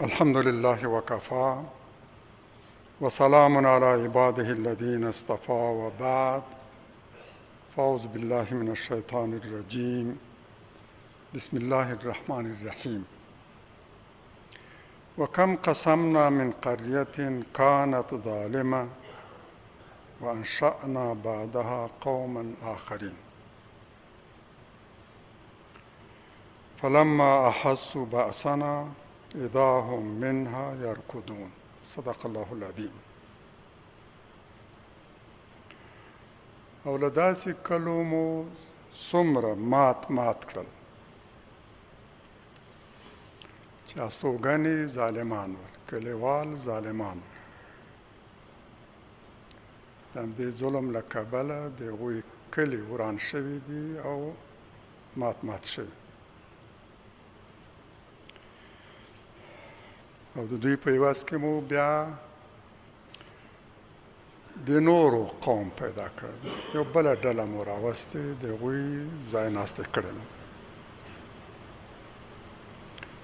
الحمد لله وكفى وسلام على عباده الذين اصطفى وبعد فاعوذ بالله من الشيطان الرجيم بسم الله الرحمن الرحيم وكم قسمنا من قرية كانت ظالمة وأنشأنا بعدها قوما آخرين فلما أحسوا بأسنا إذا هم منها يركضون صدق الله العظيم. او له داسې کلو مو څومره مات مات کړل چې استوګنې ظالمان ول، کلیوال ظالمان ول. د همدې ظلم له کبله د هغوی کلي وران شوي دي او مات مات شوي، او د دوی په عوض کې مو بیا د نورو قوم پیدا کړ، یو بله ډله مو راوستې، د هغوی ځای ناستې کړی مو.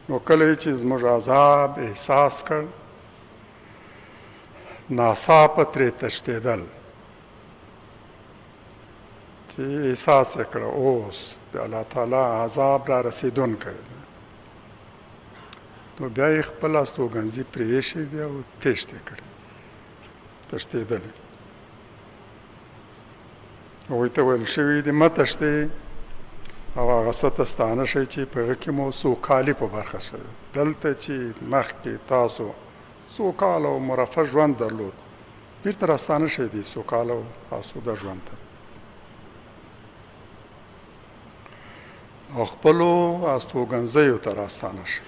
نو کله یې چې زموږ عذاب احساس کړ، ناڅاپه ترې تښتېدل، چې احساس یې کړه اوس د الله تعالی عذاب را رسېدونکی دی، نو بیا یې خپل استوګنځي پرې ایښی دی او تېښتې کړې، تښتېدلې. هغوی ته ویل شوي دي مه تښتئ او هغه څه ته ستانه شئ چې په هغه کې مو سوکالي په برخه شوې. دلته چې مخکې تاسو سوکاله او مرفه ژوند درلود، بیرته راستانه شئ دې سوکاله او آسوده ژوند ته، او خپلو استوګنځیو ته راستانه شئ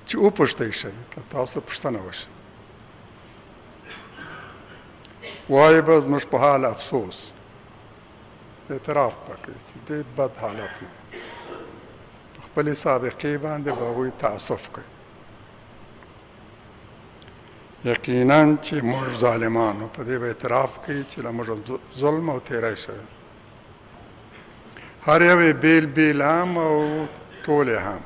چې وپوښتئ شئ، تاسو پوښتنه وشي. وایي به زموږ په حال افسوس، اعتراف به کوي چې ډېر بد حالت مو، په خپلې سابقې باندې به هغوی تأسف کوي. یقینا چې موږ ظالمانو، په دې به اعتراف کوي چې له موږ ظلم او تیری شوی، هر یو یې بېل بېل هم او ټول یې هم.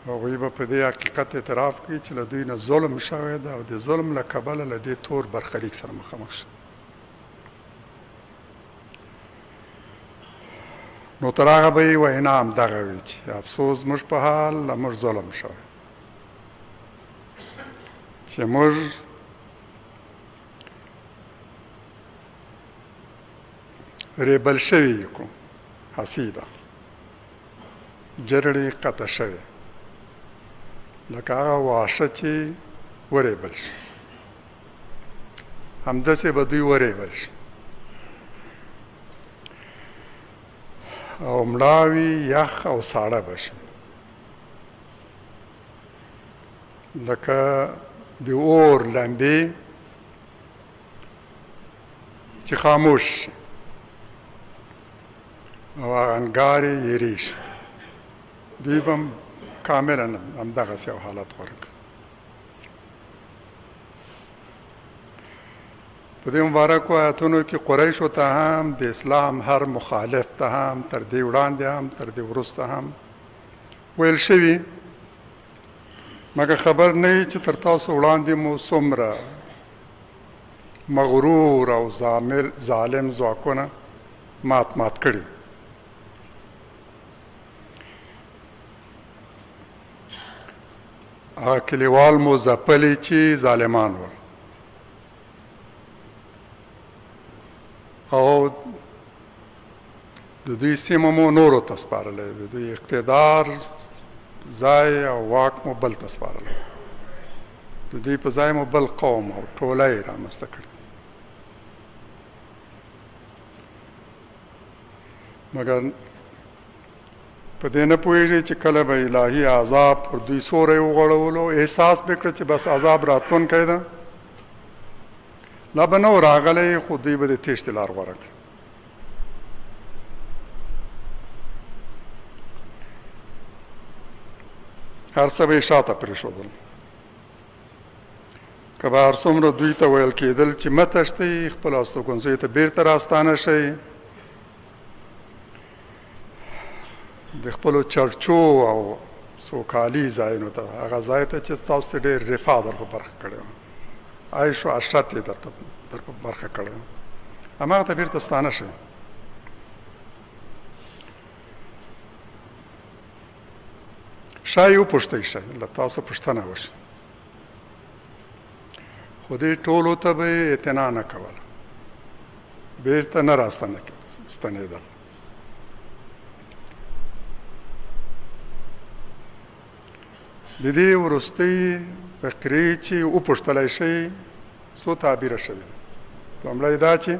هغوی به په دې حقیقت اعتراف کوي چې له دوی نه ظلم شوی دی او د ظلم له کبله له دې تور برخلیک سره مخامخ شوی. نو تر هغه به یې وینا هم دغه وي چې افسوس زموږ په حال، له موږ ظلم شوی، چې موږ ریبل شوي کوم حسیده جرړې قطع شوې، لکه هغه واښه چې وریبل شي، همداسې به دوی وریبل شي او مړاوي یخ او ساړه به شي، لکه د اور لمبې چې خاموش شي او هغه انګارې یرې شي. دوی به هم کاملا همدغسې یو حالت غوره کړي. په دې مبارکو آیتونو کې قریشو ته هم، د اسلام هر مخالف ته هم، تر دې وړاندې هم، تر دې وروسته هم ویل شوي، مګر خبر نه یې چې تر تاسو وړاندې مو څومره مغرور او ظالم ځواکونه مات مات کړي. هغه کلیوال مو ځپلي چې ظالمان ول، او د دوی سیمه مو نورو ته سپارلې، د دوی اقتدار ځای او واک مو بل ته سپارلی، د دوی په ځای مو بل قوم او ټولی رامنځته کړې. مګر په دې نه پوهېږي چې کله به الهي عذاب پر دوی سوری وغوړولو، احساس به کړه چې بس عذاب راتلونکی ده، لا به نه و راغلی، خو دوی به د تېښتې لار غوره کړه. هر څه به یې شاته پرېښودل. که به هر څومره دوی ته ویل کېدل چې مه تښتئ، خپلو استوګنځیو ته بېرته راستانه شئ، د خپلو چرچو او سوکالي ځایونو ته، هغه ځای ته چې تاسو ته ډېر رفاه در په برخه کړې وه، عیش او عشرت یې درته در په برخه کړی وه، هماغه ته بېرته ستانه شئ. ښایي وپوښتئ شئ، له تاسو پوښتنه وشي، خو دې ټولو ته به یې اعتنا نه کوله، بېرته نه راستنه ستنېدل. د دې وروستۍ فقرې چې وپوښتلی شئ څو تعبیره شوې. لومړی دا چې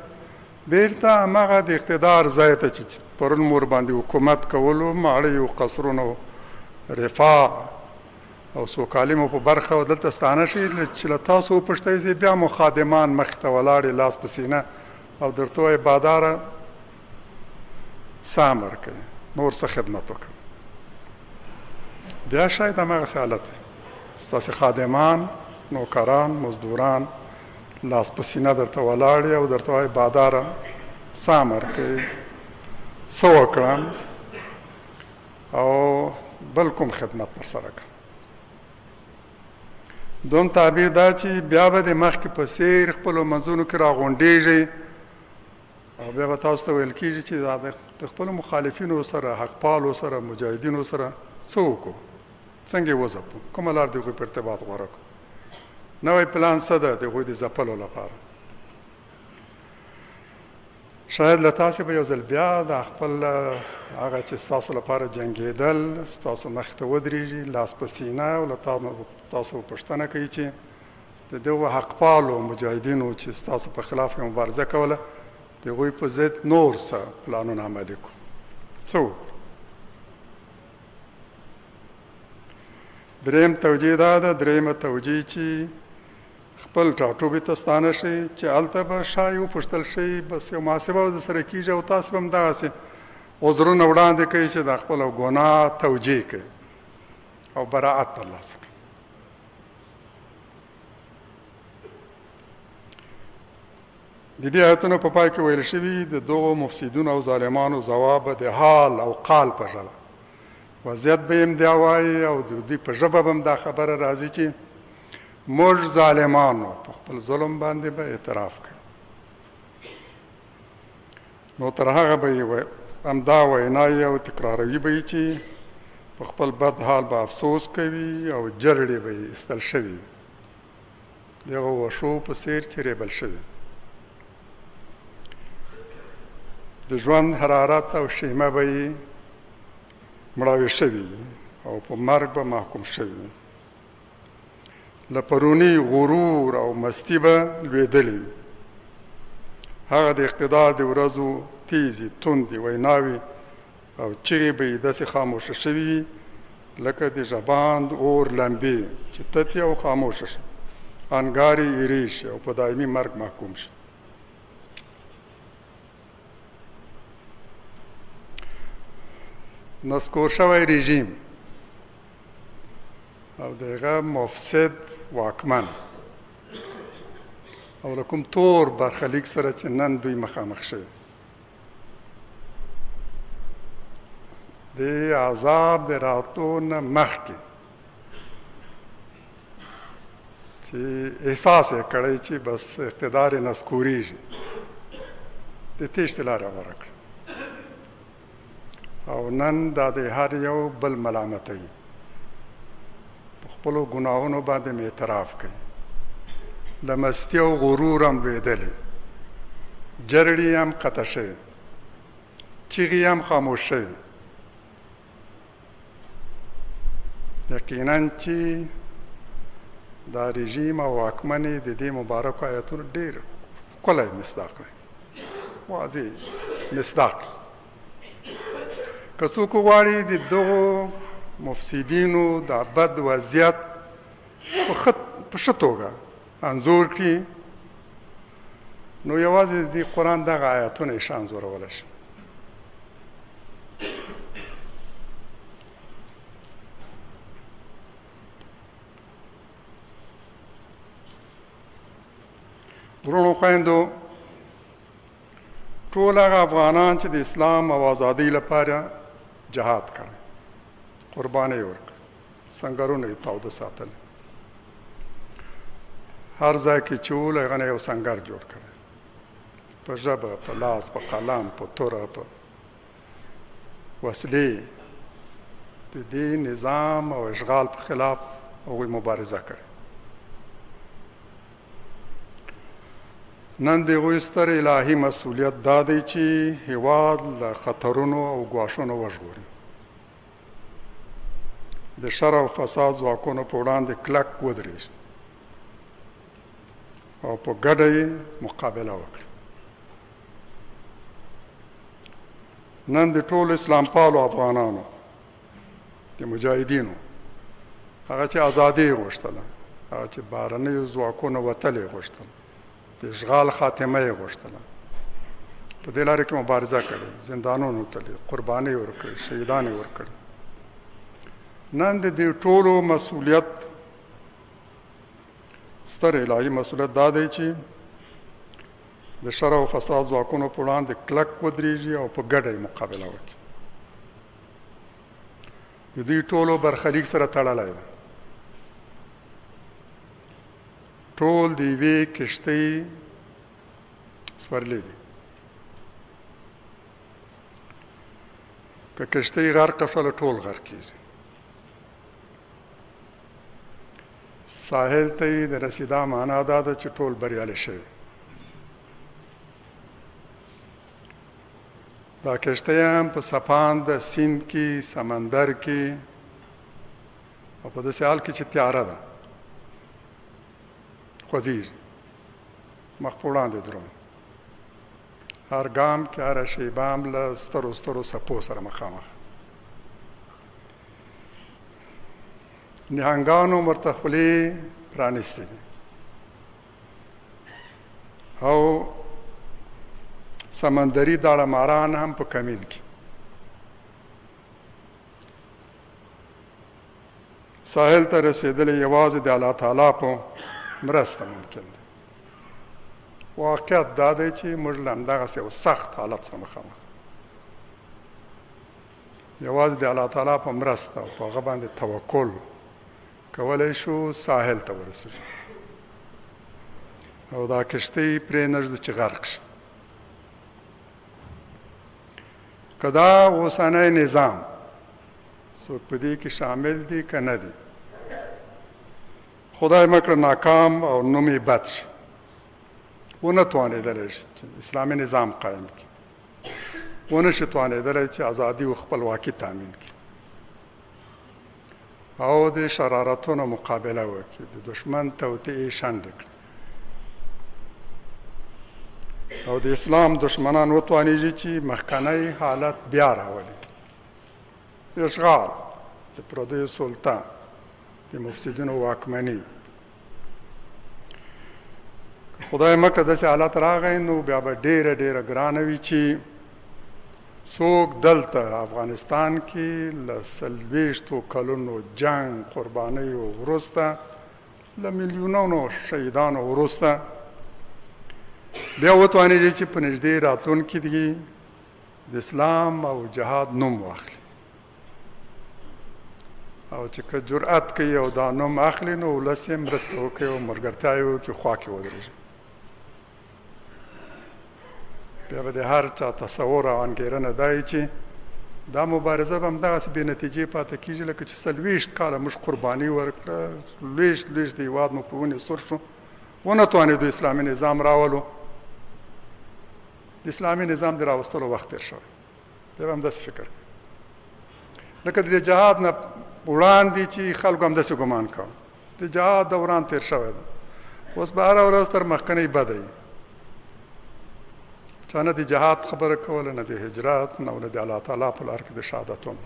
بیرته هماغه د اقتدار ځای ته چې پرون مو ورباندې حکومت کولو، ماړیو، قصرونو، رفاه او سوکالي مو په برخه او دلته ستانه شئ، چې له تاسو وپوښتلی شي، بیا مو خادمان مخې ته ولاړې لاس په سینه او درته وایي باداره څه امر کوي، نور څه خدمت وکړم. بیا شاید هماغسې حالت وي، ستاسې خادمان، نوکران، مزدوران لاس په سینه درته ولاړ او درته وایي باداره څه امر کوي، څه وکړم او بل کوم خدمت ترسره کړم. دوم تعبیر دا چې بیا به د مخکې په څېر خپلو منځونو کې راغونډېږئ او بیا به تاسو ته ویل کېږي چې دا د خپلو مخالفینو سره، حقپالو سره، مجاهدینو سره څه وکړو، څنګه یې وځپو، کومه لار د هغوی په ارتباط غوره کړو، نوی پلان څه ده د هغوی د ځپلو لپاره. شاید له تاسې به یو ځل بیا دا خپل هغه چې ستاسو لپاره جنګېدل ستاسو مخ ته ودرېږي، لاس په سینه، او له تاسو پوښتنه کوي چې د دغو حقپالو مجاهدینو چې ستاسو په خلاف یې مبارزه کوله د هغوی په ضد نور څه پلانونه عملي کړو، څه وکړو. دریم توجیه دا ده، دریمه توجیه چې خپل ټاټوبي ته ستانه شئ، چې هلته به ښایي وپوښتل شئ، بس یو محاسبه به سره کېږي او تاسو به هم دغسې عذرونه وړاندې کوئ چې د خپله ګناه توجیه کوي او براعت ترلاسه کوي. د دې آیتونو په پای کې ویل شوي د دغو مفسدونو او ظالمانو ځواب به د حال او قال په ژبه، وضعیت به یې هم دا وایي او د دوی په ژبه به هم دا خبره راځي چې موږ ظالمانو په خپل ظلم باندې به اعتراف کوي. نو تر هغه به یې همدا وینا یې او تکراروي به یې چې په خپل بد حال به افسوس کوي او جرړې به یې ایستل شوي، دغه وښو په څېر چې ریبل شوي. د ژوند حرارت او شیمه به یې مړاوې شوي او په مرګ به محکوم شوي. له پروني غرور او مستی به لوېدلې وي. هغه د اقتدار د ورځو تیزې توندې ویناوې او چیغې به یې داسې خاموشه شوي وي لکه د ژباند اور لمبې چې تتې او خاموشه شي، انګارې ایرې شي او په دایمي مرګ محکوم شي. نسکور شوی رژیم او د هغه مفسد واکمن او له کوم تور برخلیک سره چې نن دوی مخامخ شوي، د عذاب د راتلو نه مخکې چې احساس یې کړی چې بس اقتدار یې نسکورېږي، د تېښتې لاره غوره کړه او نن دا د هر یو بل ملامتوي، په خپلو ګناهونو باندې مې اعتراف کوي، له مستي او غرور هم لوېدلې، جرړې هم قطع شوې، چیغې هم خاموش شوې. یقینا چې دا رژیم او واکمنې د دې مبارکو آیتونو ډېر ښکلی مصداق دی، واضح مصداق. که څوک وغواړي د دغو مفسدینو دا بد وضعیت په ښه توګه انځور کړي، نو یوازې د دې قرآن دغه آیتونه یې ښه انځورولی شي. وروڼو خویندو، ټول هغه افغانان چې د اسلام او ازادۍ لپاره جهاد کړی، قربانۍ ورکړې، سنګرونه یې تاوده ساتل، هر ځای کې چې و له هغه نه یو سنګر جوړ کړی، په ژبه، په لاس، په قلم، په توره، په وسلې د دې نظام او اشغال په خلاف هغوی مبارزه کړې. نن د هغوی ستر الهي مسؤلیت دا دی چې هیواد له خطرونو او ګواښونو وژغوري، د شر او فساد ځواکونو په وړاندې کلک ودرېږي او په ګډه یې مقابله وکړي. نن د ټولو اسلامپالو افغانانو، د مجاهدینو، هغه چې ازادي یې غوښتله، هغه چې بهرنیو ځواکونو وتل یې غوښتل، د اشغال خاتمه یې غوښتله، په دې لاره کې مبارزه کړې، زندانونو تللي، قربانۍ ورکړې، شهیدان یې ورکړي. نن د دې ټولو مسؤلیت، ستر الهي مسؤلیت دا دی چې د شر او فساد ځواکونو په وړاندې کلک ودرېږي او په ګډه یې مقابله وکړي. د دوی ټولو برخلیک سره تړلی دی. ټول د یوې کښتۍ سورلي دي. که کښتۍ غرقه شوله ټول غرق کېږي. ساحل ته یې د رسېدا معنا دا ده چې ټول بریالي شوي. دا کښتۍ هم په څپاند سیند کې، سمندر کې او په داسې حال کې چې تیاره ده خوځېږي، مخ په وړاندې درومي. هر ګام کې، هره شیبه هم له سترو سترو څپو سره مخامخ. نهنګانو ورته خولې پرانیستې دي او سمندري داړه ماران هم په کمین کې. ساحل ته رسېدل یوازې د الله تعالی په مرسته ممکن دی. واقعیت دا دی چې موږ له همدغسې یو سخت حالت سره مخامخ، یوازې د الله تعالی په مرسته او په هغه باندې توکل کولی شو ساحل ته ورسېږو او دا کښتۍ پرې نه ږدو چې غرق شي. که دا اوسنی نظام څوک په دې کې شامل دي که نه دي، خدای مه کړه ناکام او نوم یې بد شي، ونه توانېدلی شي چې اسلامي نظام قایم کړي، ونه شي توانېدلی چې ازادي او خپلواکي تامین کړي او د شرارتونو مقابله وکړي، د دښمن توطئې شنډې کړي او د اسلام دښمنان وتوانېږي چې مخکنی حالت بیا راولي. اشغال، د پردیو سلطه، د مفسدینو واکمني، که خدای مه کړه داسې حالت راغی نو بیا به ډېره ډېره ګرانه وي چې څوک دلته افغانستان کې له 40 کلونو جنګ قربانیو وروسته، له میلیونونو شهیدانو وروسته بیا وتوانېږي چې په نږدې راتلونکي کې د اسلام او جهاد نوم واخلي، او چې که جرأت کوي او دا نوم اخلي نو ولس یې مرسته وکړي او ملګرتیا یې وکړي، خوا کې ودرېږي. بیا به د هر چا تصور او انګېرنه دا وي چې دا مبارزه به همدغسې بې نتیجې پاتې کېږي، لکه چې 40 کاله موږ قرباني ورکړه، لوېشت لوېشت د هېواد مو په ونې سور شو، ونه توانېدو اسلامي نظام راولو. د اسلامي نظام د راوستلو وخت تېر شوی. بیا به همداسې فکر کوي لکه د جهاد نه وړاندې چې خلکو همداسې ګمان کاوه، د جهاد دوران تېر شوی دی، اوس به هره ورځ تر مخکنۍ بده وي. چا نه د جهاد خبره کوله، نه د هجرت، نه د الله تعالی په لار کې د شهادتونو.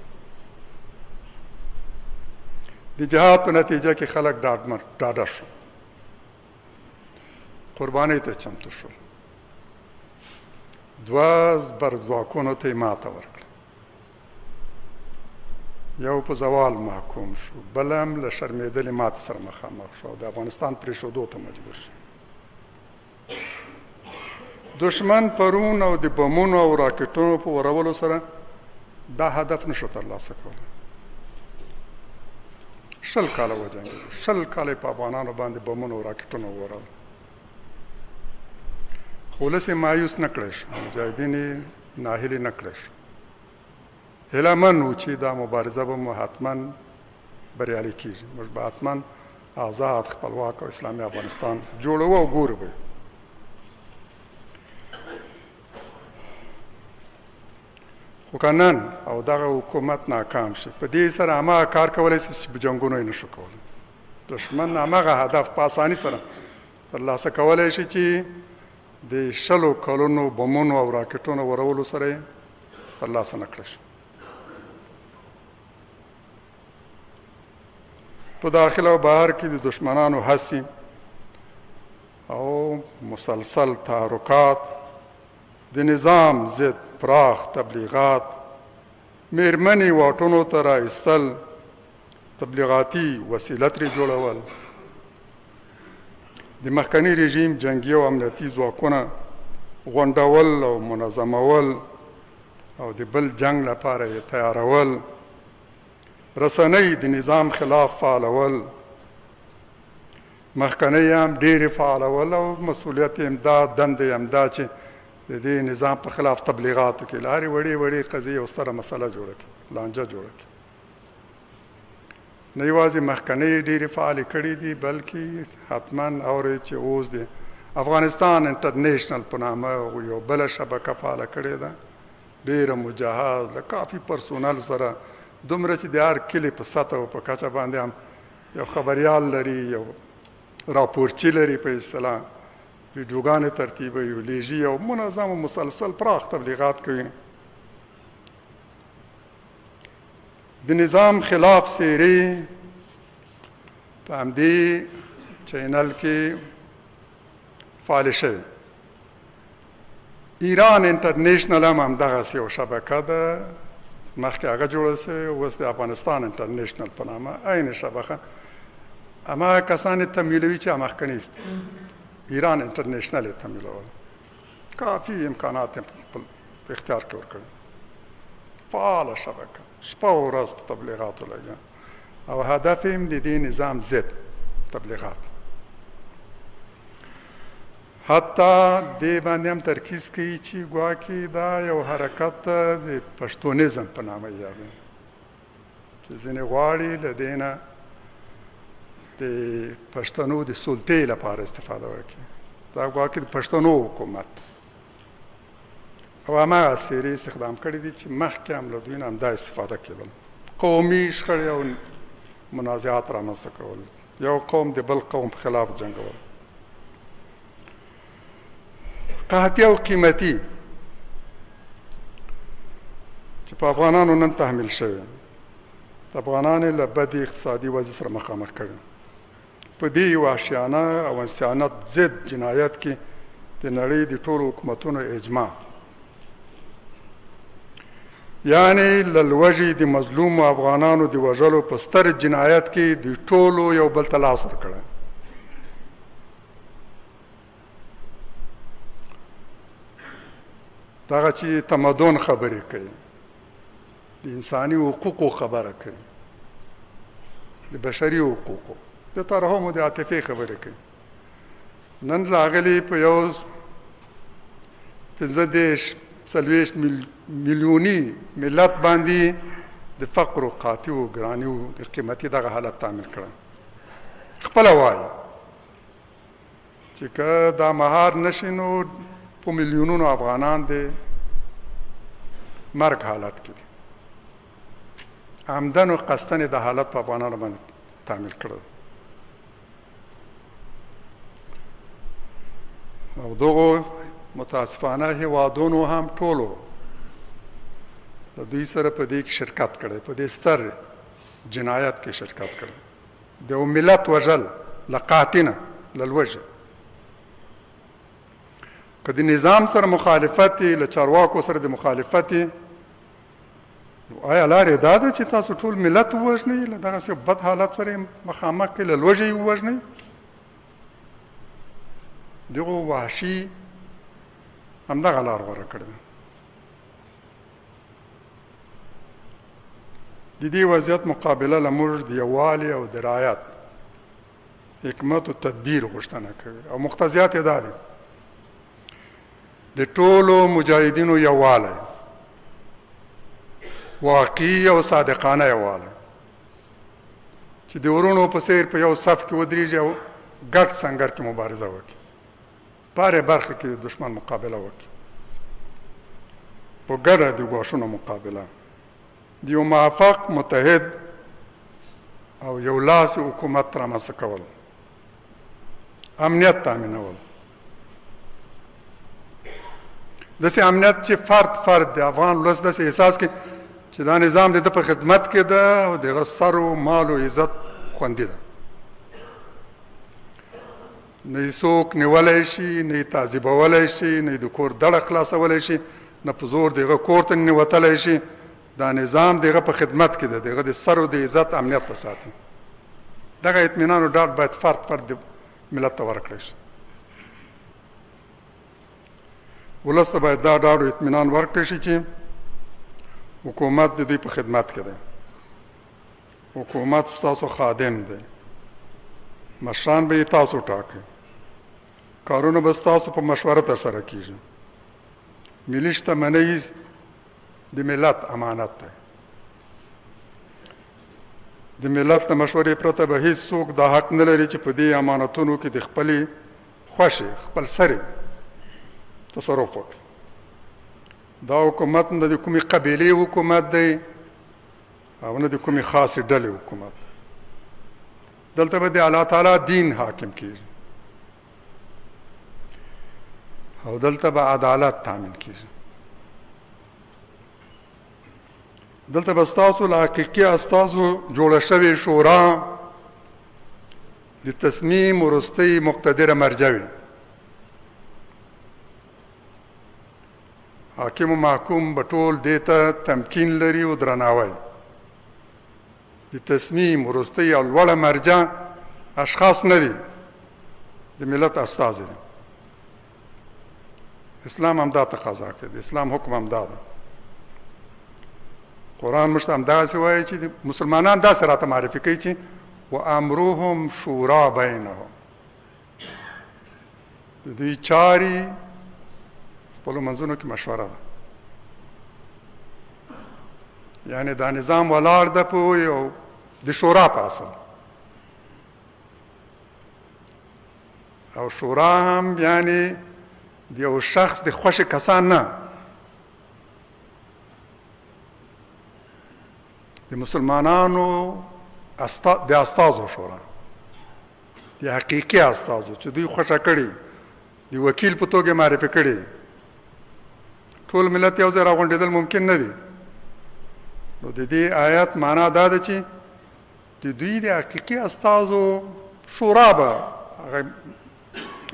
د جهاد په نتیجه کې خلک ډاډه شو، قربانۍ ته چمتو شول، دوه زبرځواکونو ته یې ماته ورکړه، یو په زوال محکوم شو، بل هم له شرمېدلې ماتې سره مخامخ شو او د افغانستان پرېښودو ته مجبور شو. دښمن پرون او د بمونو او راکټونو په ورولو سره دا هدف نشو ترلاسه کولی. 20 کاله وجنګېدو، 20 کاله په افغانانو باندې بمونه او راکټونه وورول، خو ولس یې مایوس نه کړی شو، مجاهدین یې ناهیلي نه کړی شو، هیله من و چې دا مبارزه به مو حتما بریالي کېږي، موږ به حتما آزاد، خپلواک او اسلامي افغانستان جوړوو او ګورو به. خو که نن او دغه حکومت ناکام شي، په دې سره هماغه کار کولی شي چې په جنګونو یې نشو کولی. دښمن هماغه هدف په اساني سره ترلاسه کولی شي چې د 20 کلونو بمونو او راکټونو ورولو سره یې ترلاسه نه کړی شو. په داخل او بهر کې د دښمنانو هڅې او مسلسل تحرکات، د نظام ضد پراخ تبلیغات، میرمنې واټونو ته را ایستل، تبلیغاتي وسیله ترې جوړول، د مخکني رژیم جنګي او امنیتي ځواکونه غونډول او منظمول او د بل جنګ لپاره یې تیارول، رسنۍ د نظام خلاف فعالول، مخکنۍ هم ډېرې فعالول او مسؤلیت یې هم دا، دنده یې هم دا چې د دې نظام په خلاف تبلیغاتو کې له هرې وړې وړې قضیې یو ستره مسله جوړه کړي، لانجه جوړه کړي. نه یوازې مخکنۍ ډېرې فعالې کړې دي، بلکې حتما اورئ چې اوس د افغانستان انټرنیشنل په نامه یو بله شبکه فعاله کړې ده، ډېره مجهز، له کافي پرسونل سره، دومره چې د هر کلي په سطح او په کچه باندې هم یو خبریال لري، یو راپورچي لري، په اصطلاح ویډیوګانې ترتیبوي، لیږي او منظم او مسلسل پراخ تبلیغات کوي. د نظام خلاف څېرې په همدې چینل کې فعالې شوې. ایران انټرنیشنل هم همدغسې یو شبکه ده، مخکې هغه جوړه شوې، اوس د افغانستان انټرنیشنل په نامه عین شبکه هماغه کسان یې تمویلوي چې مخکني ایران انټرنیشنل یې تمویلول، کافي امکانات یې په اختیار کې ورکړي. فعاله شبکه، شپه او ورځ په تبلیغاتو لګیا او هدف یې هم د دې نظام ضد تبلیغات. حتی دې باندې هم ترکیز کوي چې ګواکې دا یو حرکت د پښتونیزم په نامه یادوي، چې ځینې غواړي له دې نه د پښتنو د سلطې لپاره استفاده وکړي. دا ګواکې د پښتنو حکومت او هماغه څېرې استخدام کړي دي چې مخکې هم له دوی نه همدا استفاده کېدل، قومي شخړې او منازعات رامنځته کول، یو قوم د بل قوم خلاف جنګول. قحطي او قیمتي چې په افغانانو نن تحمیل شوې، افغانان یې له بدې اقتصادي وضعې سره مخامخ کړي. په دې وحشیانه او انسانیت ضد جنایت کې د نړۍ د ټولو حکومتونو اجماع، یعنی له لوږې د مظلومو افغانانو د وژلو په ستر جنایت کې د ټولو یو بل ته لاس ورکړی. دغه چې تمدن خبرې کوي، د انساني حقوقو خبره کوي، د بشري حقوقو، د ترحم او د عاطفې خبرې کوي، نن راغلي په یو 35 40 میلیوني ملت باندې د فقر او قاطع او ګراني او د قیمتي دغه حالت تعمیل کړه. خپله وایي چې که دا مهار نشي نو په میلیونونو افغانان د مرګ حالت کې دي. عمدن او قصدن د حالت په افغانانو باندې تعمیل کړل. او دغو متاسفانه هیوادونو هم ټولو له دوی سره په دې کې شرکت کړی، په دې ستر جنایت کې شرکت کړی. د یو ملت وژل له قاطع نه، له لوږې، که د نظام سره مخالفت یې، له چارواکو سره د مخالفت یې، نو آیا لار یې دا ده چې تاسو ټول ملت ووژنئ، له دغسې بد حالت سره یې مخامخ کړئ، له لوږې یې ووژنئ؟ دغو وحشي همدغه لار غوره کړې ده. د دې وضعیت مقابله له موږ د یووالي او درایت، حکمت او تدبیر غوښتنه کوي او مقتضیات یې دا دي: د ټولو مجاهدینو یووالی، واقعي او صادقانه یووالی، چې د ورونو په څیر په یو صف کې ودرېږي او ګډ سنګر کې مبارزه وکړي، په هرې برخه کې د دښمن مقابله وکړي، په ګډه د ګواښونو مقابله، د یو موافق، متحد او یو لاس حکومت رامنځته کول، امنیت تامینول، داسې امنیت چې فرد فرد د افغان ولس داسې احساس کړي چې دا نظام د ده په خدمت کې ده او د هغه سر و مال و عزت خوندي ده، نه یې څوک نیولی شي، نه یې تعذیبولی شي، نه یې د کور دړه خلاصولی شي، نه په زور د هغه کور ته ننوتلی شي. دا نظام د هغه په خدمت کې ده، د هغه د سر او د عزت امنیت به ساتي. دغه اطمینان او ډاډ باید فرد فرد د ملت ته ورکړی شي. ولس ته باید دا ډاډ او اطمینان ورکړی شي چې حکومت د دوی په خدمت کې دی، حکومت ستاسو خادم دی، مشران به یې تاسو ټاکئ، کارونه به ستاسو په مشوره ترسره کیږي، ملي شتمنۍ د ملت امانت دی، د ملت له مشورې پرته به هیڅ څوک دا حق نه لري چې په دې امانتونو کې د خپلې خوښې خپل سرې تصرف وکړي. دا حکومت نه د کومې قبیلې حکومت دی او نه د کومې خاصې ډلې حکومت. دلته به د الله تعالی دین حاکم کیږي او دلته به عدالت تامین کیږي. دلته به ستاسو له حقیقي استازو جوړه شوې شورا د تصمیم وروستۍ مقتدره مرجع وي. حاکم او محکوم به ټول دې ته تمکین لري او درناوی. د تصمیم وروستۍ او لوړه مرجع اشخاص نه دي، د ملت استازي دي. اسلام هم دا تقاضا کوي، د اسلام حکم هم دا ده. قرآن موږ ته همداسې وایي چې مسلمانان داسې راته معرفي کوي چې وامرهم شورا بینهم، د دوی چارې خپلو منځونو کې مشوره ده. یعنی دا نظام ولاړ ده په یو د شورا په اصل، او شورا هم یعنی د یو شخص د خوښې کسان نه، د مسلمانانو د استازو شورا، د حقیقي استازو چې دوی خوښه کړي، د وکیل په توګه معرفي کړي. ټول ملت یو ځای راغونډېدل ممکن نه دي. نو د دې آیات معنا دا ده چې د دوی د حقیقي استازو شورا به هغه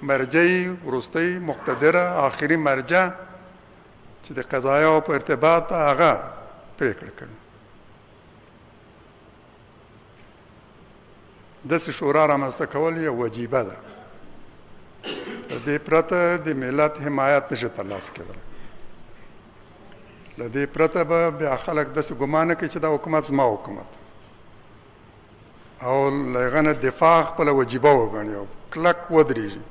مرجع وروستۍ مقتدره آخري مرجع چې د قضایاو په ارتباط هغه پرېکړه کوي. داسې شورا رامنځته کول یو وجیبه ده. له دې پرته د ملت حمایت نشي ترلاسه کېدلی. له دې پرته به بیا خلک داسې ګمان نه کوي چې دا حکومت زما حکومت، او له هغه نه دفاع خپله وجیبه وګڼي او کلک ودرېږي.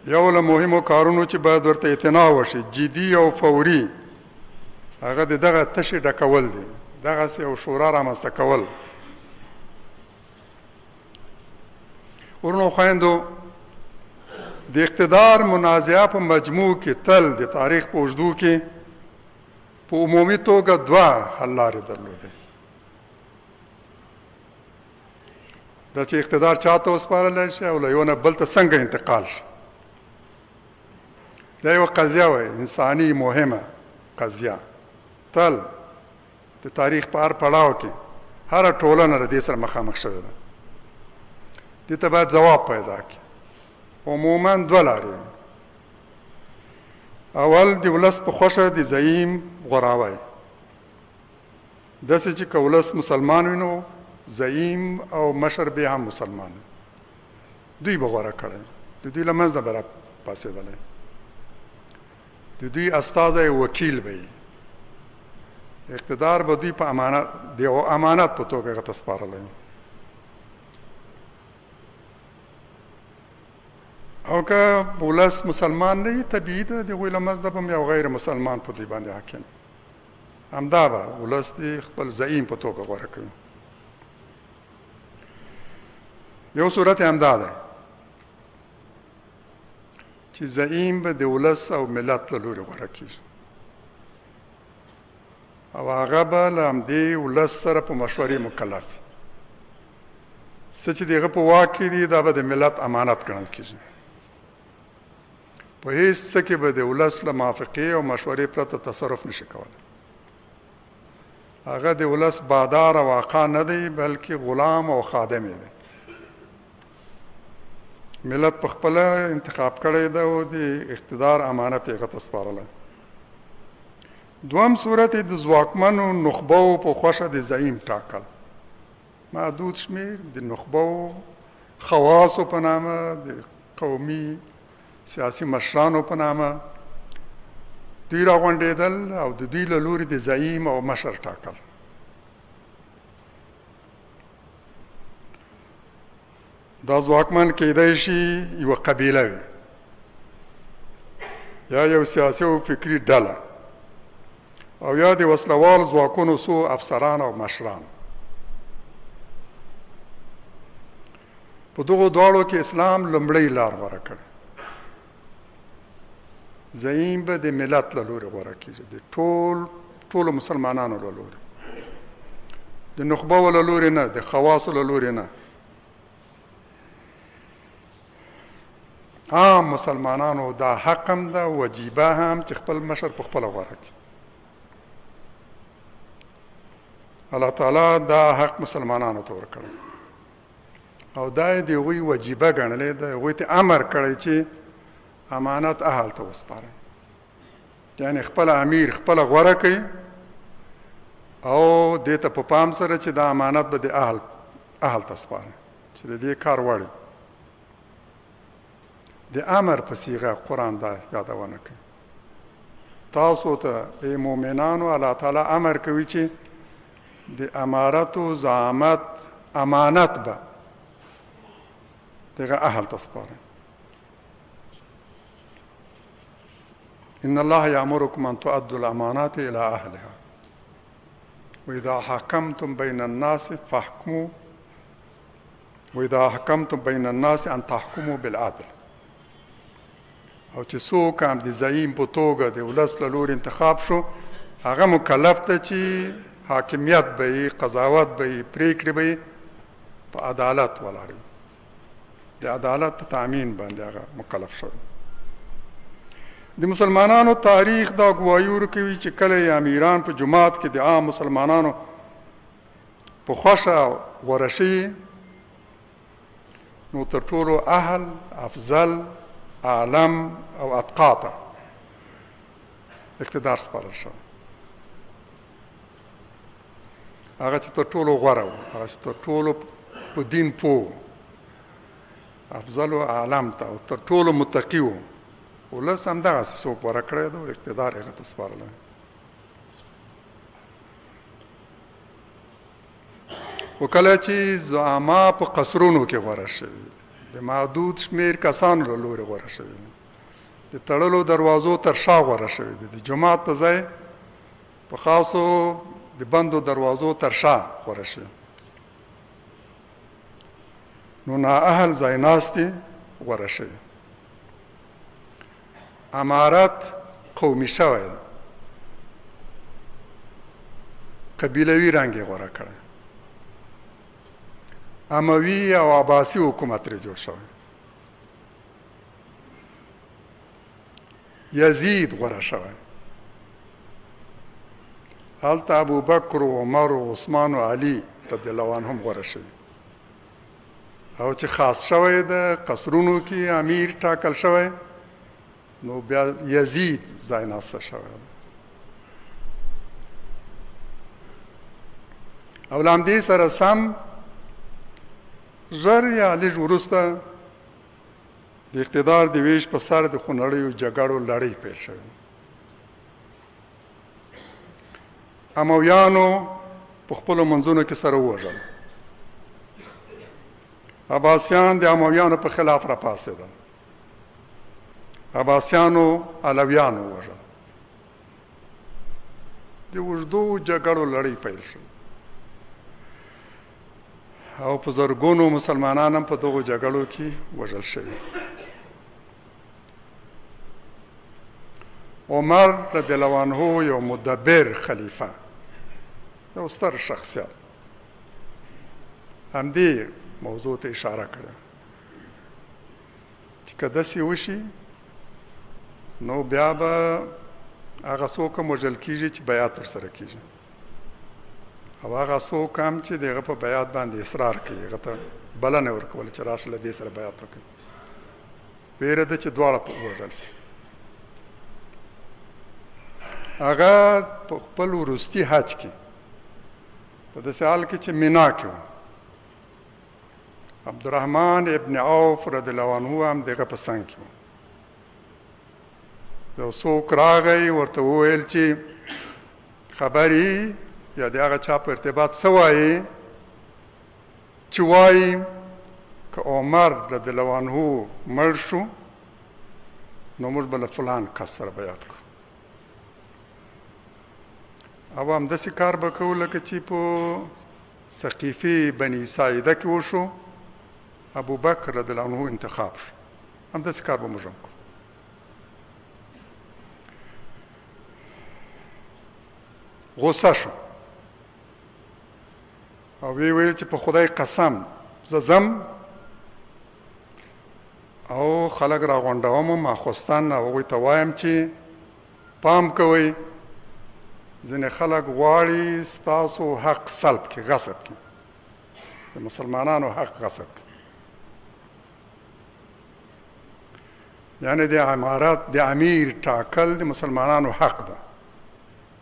یو له مهمو کارونو چې باید ورته اعتنا وشي، جدي او فوري، هغه د دغه تشې ډکول دي، دغسې یو شورا رامنځته کول. ورونو خویندو، د اقتدار منازعه په مجموع کې تل د تاریخ په اوږدو کې په عمومي توګه دوه حل لارې درلودې. دا چې اقتدار چاته وسپارل شي او له یو نه بل ته څنګه انتقال شي، دا یوه قضیه وه، انساني مهمه قضیه. تل د تاریخ په هر پړاو کې هره ټولنه له دې سره مخامخ شوې ده. دې ته باید ځواب پیدا کړي. عموما دوه لارې وي. اول، د ولس په خوښه د زعیم غوراوی، داسې چې که ولس مسلمان وي نو زعیم او مشر به هم مسلمان وي، دوی به غوره کړی، د دوی له منځ نه به را پاڅېدلی، د دوی استازی وکیل به وي. اقتدار به دوی په امانت، د یو امانت په توګه هغه ته سپارلی. او که ولس مسلمان نه وي، طبیعي ده د هغوی له منځ به هم یو غیر مسلمان په دوی باندې حاکم، همدا به ولس د خپل زعیم په توګه غوره کوي. یو صورت همدا ده چې زعیم به د ولس او ملت له لوري غوره کېږي او هغه به له همدې ولس سره په مشورې مکلف وي. څه چې د هغه په واک کې دي دا به د ملت امانت ګڼل کېږي. په هیڅ څه کې به د ولس له موافقې او مشورې پرته تصرف نشي کولی. هغه د ولس بادار او آقا نه دی، بلکې غلام او خادم یې دی. ملت په خپله انتخاب کړی دی او د اقتدار امانت یې هغه ته سپارلی. دوهم صورت یې د ځواکمنو نخبو په خوښه د زعیم ټاکل. محدود شمېر د نخبو خواصو په نامه، د قومي سیاسي مشرانو په نامه دوی راغونډېدل او د دوی له لوري د زعیم او مشر ټاکل. دا ځواکمن کېدای شي یوه قبیله وي یا یو سیاسي او فکري ډله او یا د وسلوال ځواکونو څو افسران او مشران. په دغو دواړو کې اسلام لومړۍ لار غوره کړې. زعیم به د ملت له لوري غوره کېږي، د ټولو مسلمانانو له لوري، د نخبو له لوري نه، د خواصو له لوري نه. عام مسلمانانو دا حق هم ده، وجیبه هم چې خپل مشر په خپله غوره کړي. الله تعالی دا حق مسلمانانو ته ورکړی او دا یې د هغوی وجیبه ګڼلې ده. هغوی ته امر کړی چې امانت اهل ته وسپارئ، یعنی خپل امیر خپله غوره کوي او دې ته په پام سره چې دا امانت به د اهل ته سپاري چې د دې کار وړي. د امر په صیغه قرآن دا یادونه کوي. تاسو ته ای مؤمنانو الله تعالی امر کوي چې د امارت او زعامت امانت به دغه اهل ته سپارئ. ان الله یامرکم ان تؤدوا الامانات الى اهلها واذا حكمتم بين الناس فاحكموا واذا حكمتم بين الناس ان تحكموا بالعدل. او چې څوک هم د زعیم په توګه د ولس له لوري انتخاب شو، هغه مکلف دی چې حاکمیت به یې، قضاوت به یې، پرېکړې به یې په عدالت ولاړ وي. د عدالت په تامین باندې هغه مکلف شوی. د مسلمانانو تاریخ دا ګواهي ورکوي چې کله یې امیران په جومات کې د عام مسلمانانو په خوښه غوره شوي، نو تر ټولو اهل، افضل، اعلم او اتقا ته اقتدار سپارل شوی. هغه چې تر ټولو غوره و، هغه چې تر ټولو په دین پوه، افضل او اعلم ته او تر ټولو متقي و، ولس همدغسې څوک غوره کړی دی او اقتدار یې هغه ته سپارلی. خو کله چې زعما په قصرونو کې غوره شوي، د محدود شمېر کسانو له لوري غوره شوي دي، د تړلو دروازو تر شا غوره شوي دي، د جومات په ځای په خاصو د بندو دروازو تر شا غوره شوي، نو نااهل ځای ناستي غوره شوي. امارت قومي شوی دی، قبیلوي رنګ یې غوره کړی، اموي او عباسي حکومت ترې جوړ شوی، یزید غوره شوی، هلته ابوبکر و عمر و عثمان و علی رضی الله عنهم غوره شوي، او چې خاص شوی د قصرونو کې امیر ټاکل شوی، نو بیا یزید ځای ناسته شوی دی. او له همدې سره سم ژر یا لږ وروسته د اقتدار د ویش په سر د خونړیو جګړو لړۍ پیل شوې. امویانو په خپلو منځونو کې سره ووژل. عباسیان د امویانو په خلاف راپاڅېدل. عباسیانو علویان ووژل. د اوږدو جګړو لړۍ پیل شوه او په زرګونو مسلمانان هم په دغو جګړو کې وژل شوي. عمر رضی الله عنه یو مدبر خلیفه، یو ستر شخصیت، همدې موضوع ته اشاره کړې چې که داسې وشي نو بیا به هغه څوک هم وژل کېږي چې بیعت ورسره کېږي، او هغه څوک هم چې د هغه په بیعت باندې اصرار کوي، هغه ته بلنه ورکول چې راشه له دې سره بیعت وکړي، ویره ده چې دواړه په وژل شي. هغه په خپل وروستي حج کې په داسې حال کې چې مینا کې و، عبدالرحمن ابن عوف رضی الله عنه هم دغه په څنګ کې و. یو څوک راغی ورته وویل چې خبرې یا د هغه چا په ارتباط څه وایې چې وایي که عمر رضی الله عنه مړ شو نو موږ به له فلان کس سره بیعت کوو، او همداسې کار به کوو لکه چې په سقیفې بني ساعده کې وشو، ابوبکر رضی الله عنه انتخاب شو، همداسې کار به موږ هم کوو. غوسه شو او وی ویل چې په خدای قسم زه ځم او خلک راغونډوم ماخوستن او هغوی ته وایم چې پام کوئ، ځینې خلک غواړي ستاسو حق سلب کړي، غصب کړي، د مسلمانانو حق غصب کړي. یعنی د امارت د امیر ټاکل د مسلمانانو حق ده.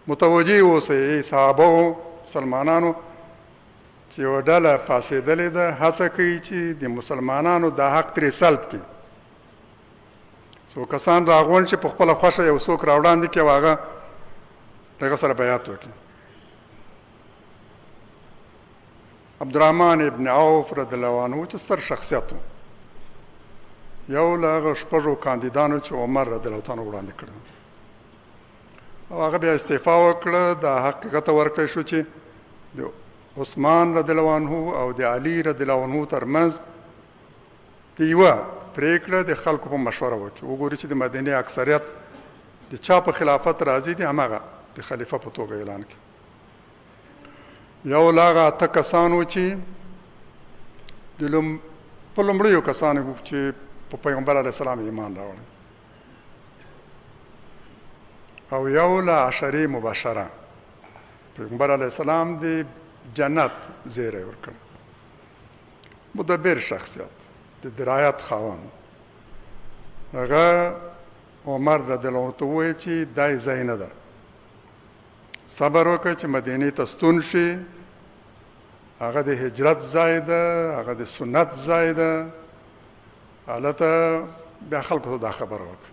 متوجه اوسئ ای صحابه مسلمانانو چې یوه ډله پاڅېدلې ده، هڅه کوي چې د مسلمانانو د حق ترې سلب کړي. څو کسان راغونډ چې په خپله خوښه یو څوک راوړاندې کړي او هغه دغه سره بیعت وکړي. عبدالرحمن ابن عوف رضی الله عنه چې ستر شخصیت و، یو له هغه شپږو کاندیدانو چې عمر رضی الله عنه وړاندې کړ، او هغه بیا استعفا وکړه. دا حقیقت ورکړی شو چې د عثمان رضی الله عنه او د علي رضی الله عنه ترمنځ د یوه پرېکړه د خلکو په مشوره وکړي، وګوري چې د مدینې اکثریت د چا په خلافت راضي دي، هماغه د خلیفه په توګه اعلان کړي. یو له هغه اته کسانو چې د په لومړیو کسانو چې په پیغمبر علیه السلام ایمان راوړی، او یو له عشرې مبشره پیغمبر علیه السلام د جنت زیری ورکړ، مدبر شخصیت، د درایت خاوند. هغه عمر رضی الله عنه ته وویل چې دا یې ځای نه ده، صبر وکړه چې مدینې ته ستون شي، هغه د هجرت ځای ده، هغه د سنت ځای ده، هلته بیا خلکو ته دا خبره وکړه.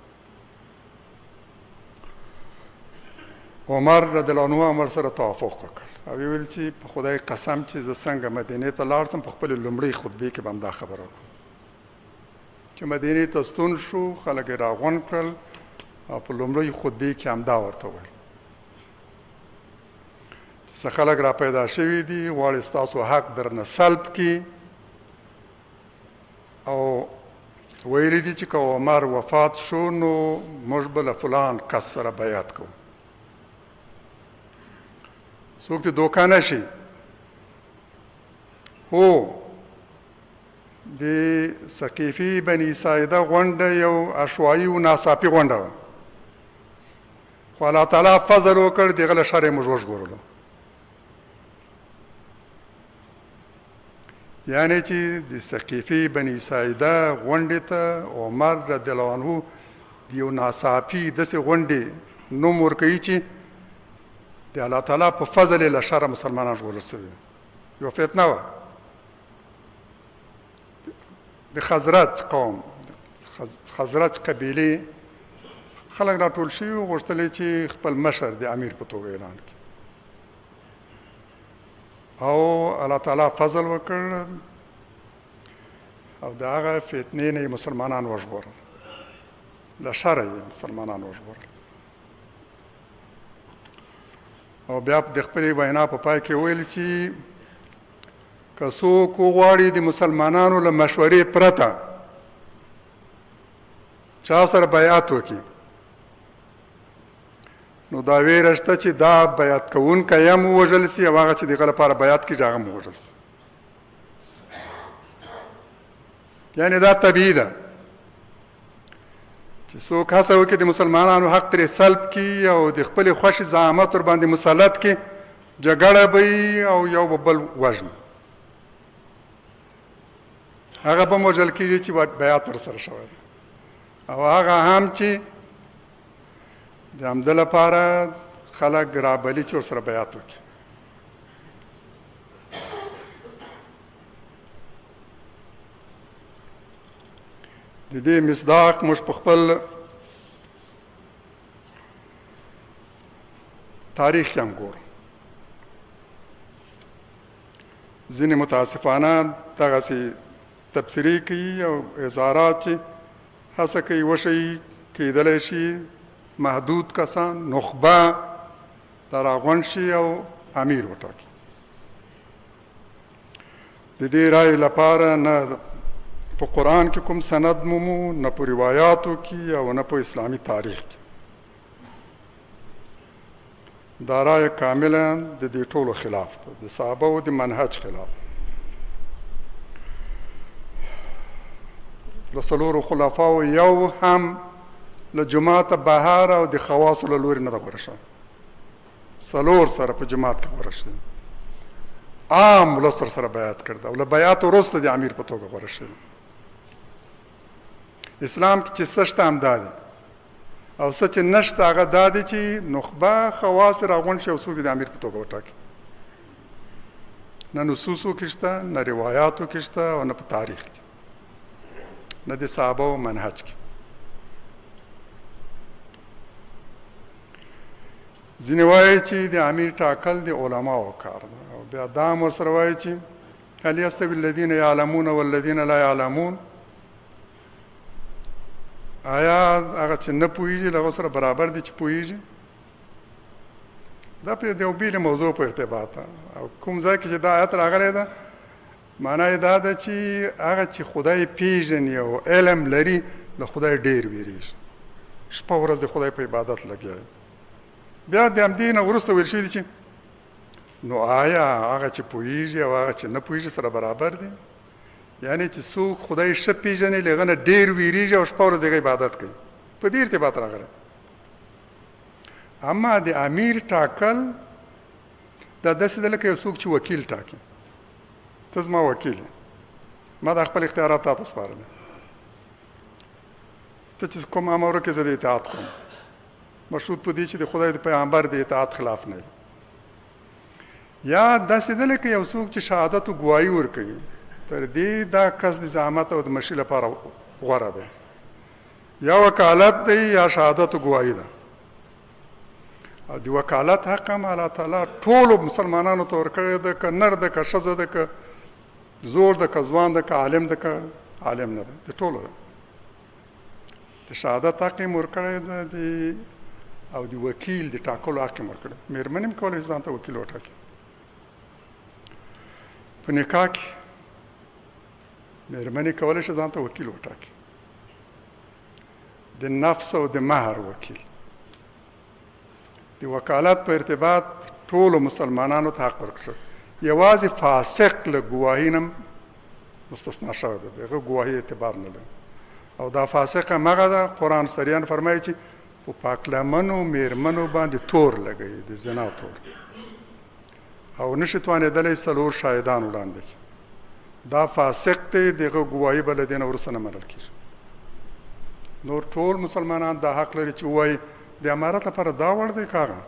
عمر رضی الله عنه عمر سره توافق وکړ او ویل چې په خدای قسم چې زه څنګه مدینې ته لاړ شم په خپلې لومړۍ خطبې کې به هم دا خبره وکړم. چې مدینې ته ستون شو، خلک یې راغونډ کړل او په لومړۍ خطبې کې همدا ورته وویل چې څه خلک را پیدا شوي دي، غواړي ستاسو حق درنه سلب کړي، او ویلي دي چې که عمر وفات شو نو موږ به له فلان کس سره بیعت کوو. څوک دې دوکه نه شي. هو، د سقیفي بني ساعده غونډه یو عشوائي او ناڅاپي غونډه وه، خو الله تعالی فضل وکړ، دغه له شره موږ وژغورلو. یعنی چې د سقیفي بني ساعده غونډې ته عمر رضی الله عنه د یو ناڅاپي داسې غونډې نوم ورکوي چې د الله تعالی په فضل یې له شره مسلمانان ژغورل شوي. یوه فتنه وه، د خزرج قوم، خزرج قبیلې خلک راټول شوي وو، غوښتل یې چې خپل مشر د امیر په توګه اعلان کړي. او الله تعالی فضل وکړ او د هغه فتنې نه یې مسلمانان وژغورل، له شره یې مسلمانان وژغورل. او بیا د خپلې وینا په پای کې وویل چې که څوک وغواړي د مسلمانانو له مشورې پرته چا سره بیعت وکړي، نو دا ویره شته چې دا بیعت کوونکی هم ووژل سي او هغه چې د هغه لپاره بیعت کېږي هغه هم ووژل سي. یعنې دا طبیعي ده چې څوک هڅه وکړي د مسلمانانو حق ترې سلب کړي او د خپلې خوښې زعامت ورباندې مسلط کړي، جګړه به وي او یو به بل وژني. هغه به وژل کېږي چې بیعت ورسره شوی دی، او هغه هم چې د همده لپاره خلک رابلي چې ورسره بیعت وکړي. د دې مصداق موږ په خپل تاریخ کې هم ګورو. ځینې متاسفانه دغسې تبصرې کوي او اظهارات چې هڅه کوي وښیي کېدلی شي محدود کسان نخبه دا راغونډ شي او امیر وټاکي. د دې رایې لپاره نه په قرآن کې کوم سند مومو، نه په روایاتو کې او نه په اسلامي تاریخ کې. دا رایه کاملا د دې ټولو خلاف ده، د صحابه او د منهج خلاف. له څلورو خلفاو یو هم له جوماته بهر او د خواصو له لوري نه ده غوره شوی. څلور سره په جومات کې غوره شوي، عام ولس ورسره بیعت کړی او له بیعت وروسته د امیر په توګه غوره شوي. اسلام کې چې څه شته همدا دی، او څه چې نشته هغه دا دی چې نخبه خواص راغونډ شي او څوک د امیر په توګه وټاکي. نه نصوصو کې شته، نه روایاتو کې شته، او نه په تاریخ کې، نه د صحابه او منهج کې. ځینې وایي چې د امیر ټاکل د علماو کار ده، او بیا دا هم ورسره وایي چې هل یستوي الذین یعلمون والذین لا یعلمون، آیا هغه چې نه پوهیږي له هغه سره برابر دي چې پوهیږي؟ دا په یو بېلې موضوع په ارتباط ده. او کوم ځای کې چې دا آیت راغلی ده، معنا یې دا ده چې هغه چې خدای پیژني او علم لري له خدای ډېر ویریږي، شپه ورځ د خدای په عبادت لګیا وي. بیا د همدې نه وروسته ویل شوي دي چې نو آیا هغه چې پوهیږي او هغه چې نه پوهیږي سره برابر دي؟ یعنی چې څوک خدای ښه پیژني له هغه نه ډېر ویریږي او شپه ورځ د هغه عبادت کوي، په دې ارتباط راغلی. اما د امیر ټاکل دا داسې ده لکه یو څوک چې وکیل ټاکي، ته زما وکیل یې، ما دا خپل اختیارات تا ته سپارلی، ته چې کوم امر وکړې زه د اطاعت کوم، مشروط په دې چې د خدای د پیغمبر د اطاعت خلاف نه وي. یا داسې ده لکه یو څوک چې شهادت او ګواهي ورکوي، تر دې دا کس د زعامت او د مشري لپاره غوره دی، یا وکالت دی یا شهادت او ګواهي ده. او د وکالت حق هم الله تعالی ټولو مسلمانانو ته ورکړی ده، که نر ده که ښځه ده، که زوړ ده که ځوان ده، که عالم ده که عالم نه ده، د ټولو ده. د شهادت حق یې ورکړی ده او د وکیل د ټاکلو حق یې ورکړی. مېرمنې هم کولی شي ځان ته وکیل وټاکي. په نکاح کې مېرمنې کولی شي ځان ته وکیل وټاکي، د نفس او د مهر وکیل. د وکالت په ارتباط ټولو مسلمانانو ته حق ورکړ شو، یوازې فاسق له ګواهي نه مستثنا شوی دی، د هغه ګواهي اعتبار نه لري. او دا فاسق هم هغه ده، قرآن صریحاً فرمایي چې په پاکلمنو میرمنو باندې تور لګوي، د زنا تور، او نشي توانېدلی څلور شاهدان وړاندې کړي. دا فاسق دی، د هغه ګواهي به له دې نه وروسته نه منل کېږي. نور ټول مسلمانان دا حق لري چې ووایي د امارت لپاره دا وړ دی که هغه،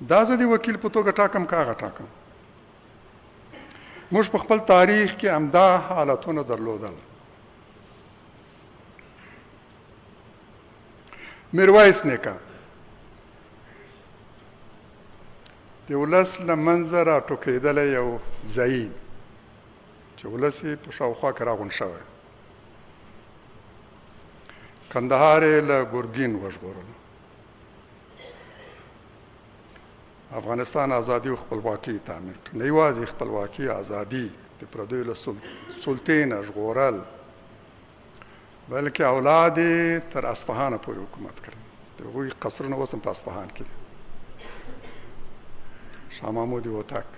دا زه د وکیل په توګه ټاکم که هغه ټاکم. موږ په خپل تاریخ کې همدا حالتونه درلودل. میرویس نیکه د ولس له منځه راټوکېدلی یو زعیم چې ولس یې په شاوخوا کې راغونډ شوی، کندهار یې له ګرګین وژغورلو، افغانستان ازادي او خپلواکي تعمیر کړه. نه یوازې خپلواکي، ازادي د پردیو له سلطې نه ژغورل، بلکې اولاد یې تر اصفهانه پورې حکومت کړی. د هغوی قصرونه اوس هم په اصفهان کې دي. شاه محمود هوتک،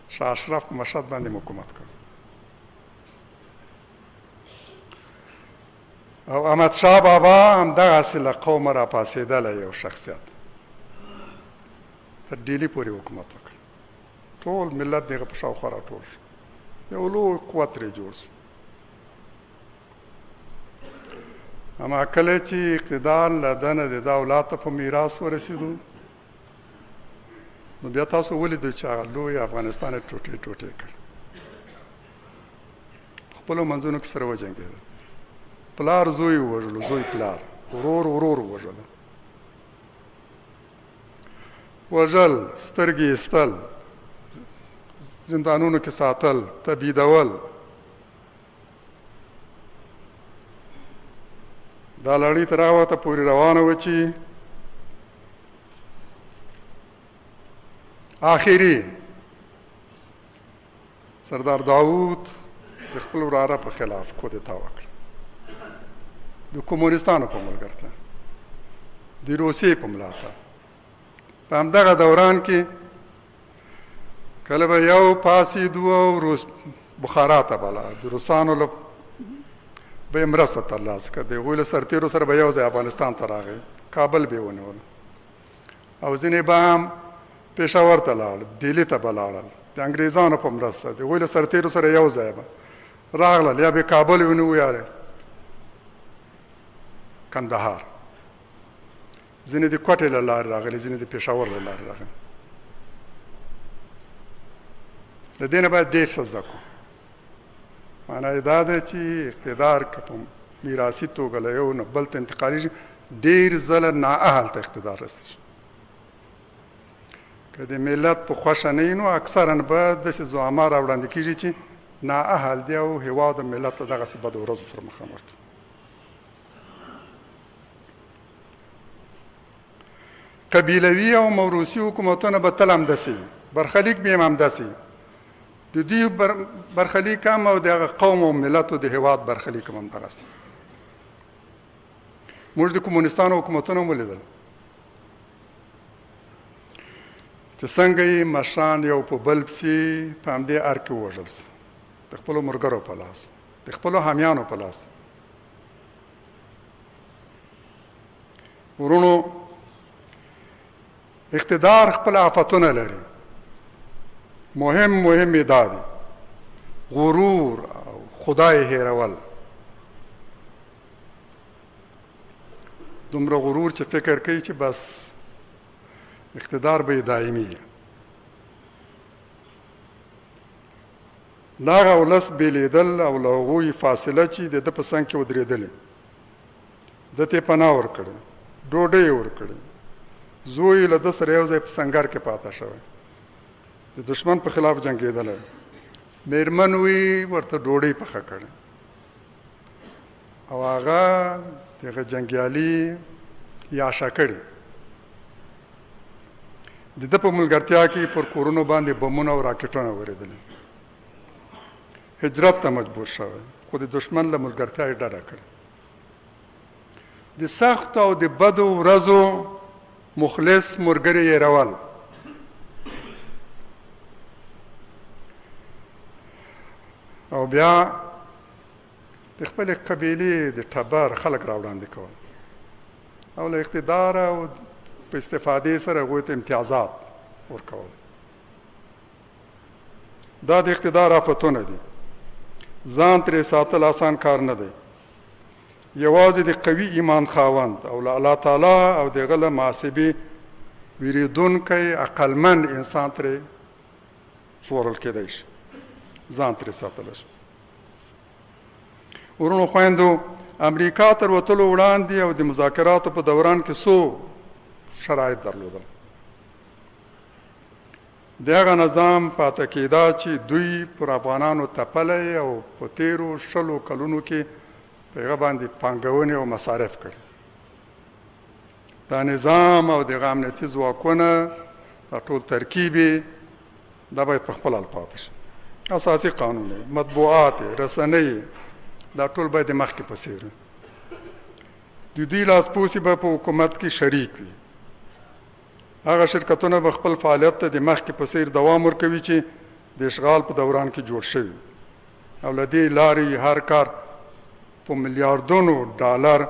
شاه اشرف په مشهد باندې حکومت کړ. او احمد شاه بابا همدغسې له قومه راپاڅېدلی یو شخصیت، تر ډیلي پورې حکومت وکړ. ټول ملت دغه په شاوخوا راټول شو، یو لوی قوت ترې جوړ شو. اما کله چې اقتدار له ده نه د ده اولاد ته په میراث ورسېدو، نو بیا تاسو ولیدل چې هغه لوی افغانستان یې ټوټې ټوټې کړ، خپلو منځونو کې سره وجنګېدل. پلار زوی ووژلو، زوی پلار، ورور ورور ووژلو، وژل، سترګې ایستل، زندانونو کې ساتل، تبعیدول. دا لړۍ تر هغه وخته پورې روانه وه چې آخري سردار داوود د خپل وراره په خلاف کودتا وکړه، د کمونستانو په ملګرتیا، د روسیې په ملاتړ. په همدغه دوران کې کله به یو پاسېدو او روس بخارا ته به لاړ، د روسانو له به یې مرسته ترلاسه کړه، د هغوی له سرتېرو سره به یو ځای افغانستان ته راغی، کابل به یې ونیولو، او ځینې به هم پېښور ته لاړ، ډیلي ته به لاړل، د انګریزانو په مرسته د هغوی له سرتېرو سره یو ځای به راغلل، یا به کابل ونیو یا کندهار. ځینې د کوټې له لارې راغلي، ځینې د پېښور له لارې راغلي. د دې نه باید ډېر څه زده کړو. معنا یې دا ده چې اقتدار که په میراثي توګه له یو نه بل ته انتقالېږي، ډېر ځله نااهل ته اقتدار رسېږي. که د ملت په خوښه نه وي، نو اکثرا به داسې زعما را وړاندې کېږي چې نااهل دي او هېواد او ملت له دغسې بدو ورځو سره مخامخ کړي. قبیلوي او موروثي حکومتونه به تل همداسې وي، برخلیک به یې هم همداسې وي. د دوی برخلیک هم او د هغه قوم او ملت او د هېواد برخلیک هم همدغسې. موږ د کمونستانو حکومتونه هم ولیدل چې څنګه یې مشران یو په بل پسې په همدې ارګ کې ووژل سو، د خپلو ملګرو په لاس، د خپلو حامیانو په لاس. وروڼو، اقتدار خپل آفتونه لري. مهم مهم یې دا دي: غرور او خدای هېرول. دومره غرور چې فکر کوي چې بس اقتدار به یې دایمي وي. له هغه ولس بېلېدل او له هغوی فاصله چې د ده په څنګ کې ودرېدلې، ده ته یې پناه ورکړې، ډوډۍ یې ورکړې، زوی یې له ده سره یو ځای په سنګر کې پاته شوی، د دښمن په خلاف جنګېدلی، مېرمن وی ورته ډوډۍ پخه کړې او هغه دغه جنګیالي یاشه کړي. د ده په ملګرتیا کې پر کورونو باندې بمونه او راکټونه ورېدلي، هجرت ته مجبور شوی، خو د دښمن له ملګرتیا یې ډډه کړې. د سختو او د بدو ورځو مخلص ملګري یې رول. او بیا د خپلې قبیلې د ټبر خلک را وړاندې کول او له اقتدار او په استفادې سره هغوی ته امتیازات ورکول. دا د اقتدار آفتونه دي. ځان ترې ساتل آسان کار نه دی. یوازې د قوي ایمان خاوند او له الله تعالی او د هغه له محاسبې ویرېدونکی عقلمند انسان ترې ژغورل کېدای شي، ځان ترې ساتلی شي. وروڼو خویندو، امریکا تر وتلو وړاندې او د مذاکراتو په دوران کې څو شرایط درلودل. د هغه نظام پاته کېدا چې دوی پر افغانانو تپلی او په تېرو 20 کلونو کې په هغه باندې پانګونې او مصارف کړي. دا نظام او دغه امنیتي ځواکونه، دا ټول ترکیب یې دا باید په خپل حال پاتې شي. اساسي قانون، مطبوعات، رسنۍ، دا ټول باید د مخکې په څېر وي. د دوی لاسپوڅي به په حکومت کې شریک وي. هغه شرکتونه به خپل فعالیت ته د مخکې په څېر دوام ورکوي چې د اشغال په دوران کې جوړ شوي، او له دې لارې هر کار په میلیاردونو ډالر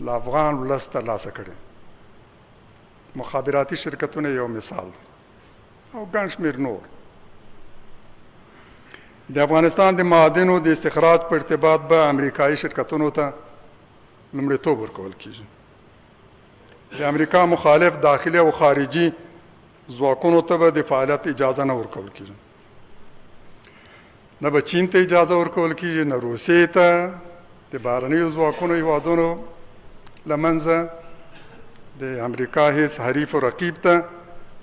له افغان ولس ترلاسه کړي. مخابراتي شرکتونه یو مثال دی او ګڼ شمېر نور. د افغانستان د معادنو د استخراج په ارتباط به امریکایي شرکتونو ته لومړیتوب ورکول کیږي. د امریکا مخالف داخلي او خارجي ځواکونو ته به د فعالیت اجازه نه ورکول کیږي. نه به چین ته اجازه ورکول کیږي، نه روسیې ته، د بهرنیو ځواکونو هیوادونو له منځه، د امریکا هیڅ حریف او رقیب ته،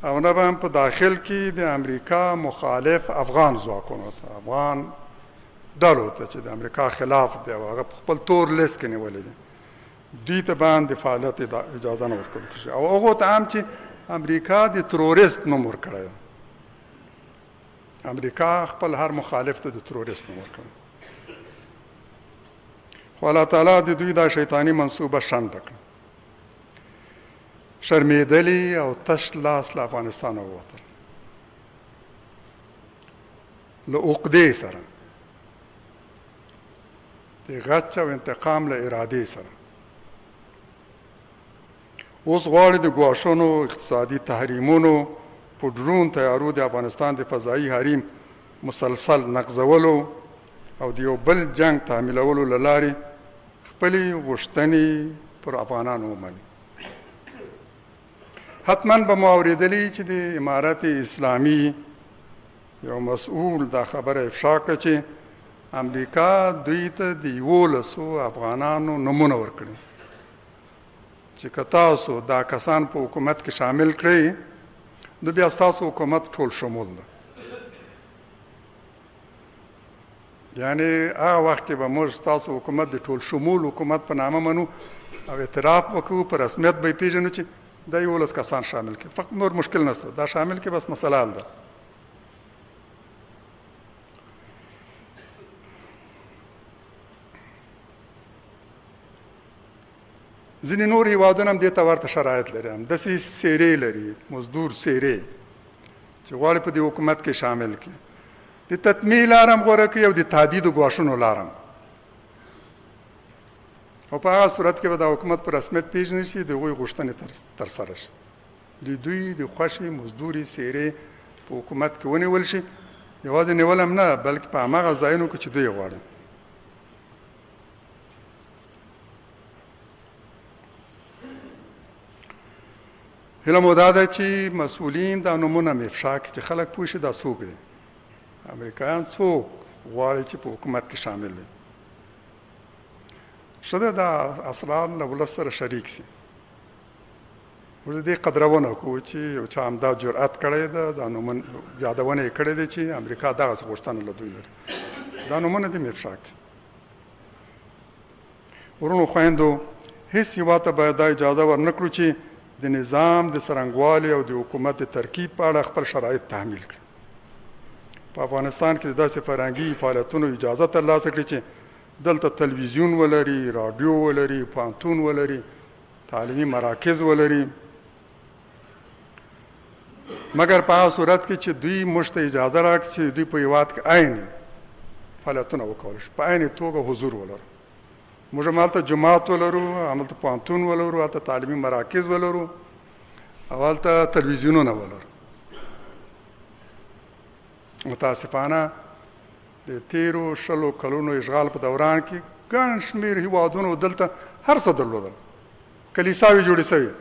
او نه به هم په داخل کې د امریکا مخالف افغان ځواکونو ته، افغان ډلو ته چې د امریکا خلاف دی او هغه په خپل تور لیست کې نیولې دي، دوی ته به هم د فعالیت اجازه نه ورکول کېږي. او هغو ته هم چې امریکا د تروریست نوم ورکړی دی. امریکا خپل هر مخالف ته د تروریست نوم ورکړی. خو الله تعالی د دوی دا شیطاني منصوبه شنډه کړه. شرمېدلي او تش لاس له افغانستانه ووتل، له عقدې سره، د غچ او انتقام له ارادې سره. اوس غواړي د ګواښونو، اقتصادي تحریمونو، په ډرون تیارو د افغانستان د فضایي حریم مسلسل نقضولو او د یو بل جنګ تحمیلولو له لارې خپلې غوښتنې پر افغانانو ومني. حتما به مو اورېدلي چې د امارت اسلامي یو مسؤل دا خبره افشا کړه چې امریکا دوی ته د 11 افغانانو نومونه ورکړي چې که تاسو دا کسان په حکومت کې شامل کړئ نو بیا ستاسو حکومت ټول شمول ده. یعنی هغه وخت کې به موږ ستاسو حکومت د ټول شمول حکومت په نامه منو او اعتراف وکړو، په رسمیت به یې پېژنو چې دا 11 کسان شامل کړي، فقط نور مشکل نشته، دا شامل کړي بس مسله حل ده. ځینې نور هیوادونه هم دې ته ورته شرایط لري، هم داسې څېرې لري، مزدور څېرې چې غواړي په دې حکومت کې شامل کړي. د تطمیع لار هم غوره کوي او د تهدید او ګواښونو لار هم. او په هغه صورت کې به دا حکومت په رسمیت پېژندل شي، د هغوی غوښتنې ترسره شي، د دوی د خوښې مزدورې څېرې په حکومت کې ونیول شي. یوازې نیول هم نه، بلکې په هماغه ځایونو کې چې دوی غواړي. هیله مو دا ده چې مسؤلین دا نومونه هم افشا کړي چې خلک پوه شي دا څوک دي، امریکایان څوک غواړي چې په حکومت کې شامل دي. ښه ده دا اسرار له ولس سره شریک شي. موږ د دې قدرونه کوو چې یو چا همدا جرأت کړی ده، دا نومونه یادونه یې کړې ده چې امریکا دغسې غوښتنه له دوی لري، دا نومونه دې هم افشا کړي. وروڼو خویندو، هیڅ هیواد ته باید دا اجازه ورنه کړو چې د نظام د څرنګوالي او د حکومت د ترکیب په اړه خپل شرایط تحمیل کړي. په افغانستان کې د داسې فرهنګي فعالیتونو اجازه ترلاسه کړي چې دلته تلویزیون ولري، راډیو ولري، پوهنتون ولري، تعلیمي مراکز ولري، مګر په هغه صورت کې چې دوی موږ ته اجازه راکړي چې دوی په هیواد کې عین فعالیتونه وکول شي، په عین توګه حضور ولرو. موږ هم هلته جومات ولرو، هملته پوهنتون ولرو، هلته تعلیمي مراکز ولرو او هلته تلویزیونونه ولرو. متاسفانه د تیرو 20 کلونو اشغال په دوران کې ګڼ شمېر هیوادونو دلته هر څه درلودل، کلیساوې جوړې سوې،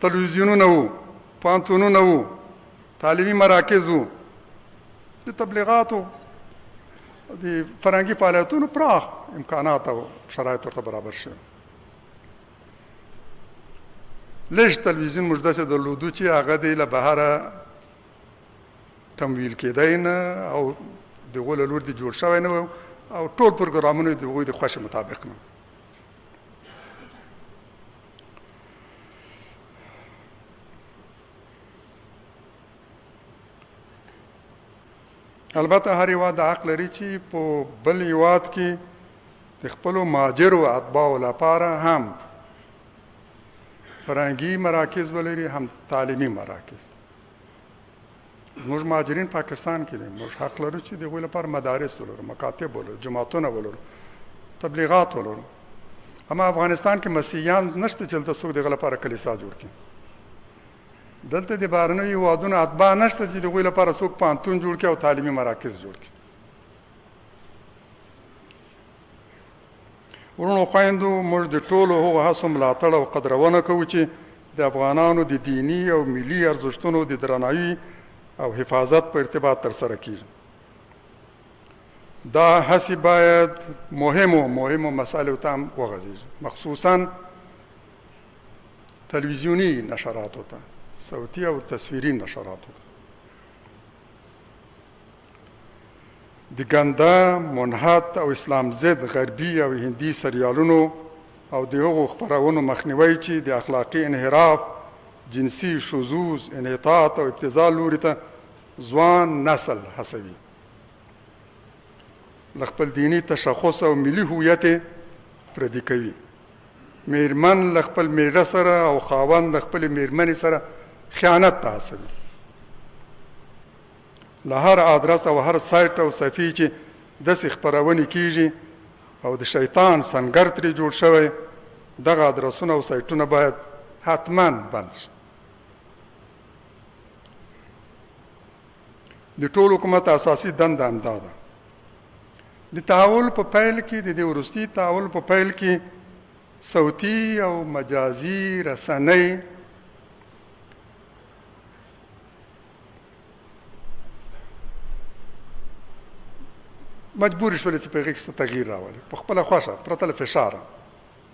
تلویزیونونه وو، پوهنتونونه وو، تعلیمي مراکز وو، د تبلیغاتو د فرهنګي فعالیتونو پراخ امکانات او شرایط ورته برابر شوي. لږ تلویزیون موږ داسې درلودو چې هغه دی له بهره تمویل کېدی نه او د هغو له لوري دې جوړ شوی نه او ټول پروګرامونه د هغوی د خوښې مطابق نه. البته هر هیواد دا حق لري چې په بل هیواد کې د خپلو مهاجرو اتباعو لپاره هم فرهنګي مراکز ولري، هم تعلیمي مراکز. زموږ مهاجرین پاکستان کې دي، موږ حق لرو چې د هغوی لپاره مدارس ولرو، مکاتب ولرو، جوماتونه ولرو، تبلیغات ولرو. اما افغانستان کې مسیحیان نشته چې دلته څوک د هغه لپاره کلیسا جوړ کړي. دلته د بهرنیو هیوادونو اتباع نشته چې د هغوی لپاره څوک پوهنتون جوړ کړي او تعلیمي مراکز جوړ کړي. وروڼو خویندو، موږ د ټولو هغو هڅو ملاتړ او قدرونه کوو چې د افغانانو د دیني او ملي ارزښتونو د درناوي او حفاظت په ارتباط ترسره کیږي. دا هڅې باید مهمو مسایلو ته هم وغځېږي، مخصوصا تلویزیوني نشراتو ته، صوتي او تصویري نشراتو ته. د ګنده، منحط او اسلام ضد غربي او هندي سریالونو او د هغو خپرونو مخنیوی چې د اخلاقي انحراف، جنسي شذوذ، انحطاط او ابتذال لوري ته ځوان نسل هڅوي، له خپل دیني تشخص او ملي هویت یې پردي کوي. میرمن له خپل میړه سره او خاوند له خپلې میرمنې سره خیانت ته هڅوي. له هر آدرس او هر سایټ او صفحې چې داسې خپرونې کیږي او د شیطان سنګر ترې جوړ شوی، دغه آدرسونه او سایټونه باید حتما بند شي. د ټول حکومت اساسي دنده همدا ده. د تحول په پیل کې، د دې وروستي تحول په پیل کې صوتي او مجازي رسنۍ مجبور شول چې په هغې کې څه تغییر راولي، په خپله خوښه پرته له فشاره.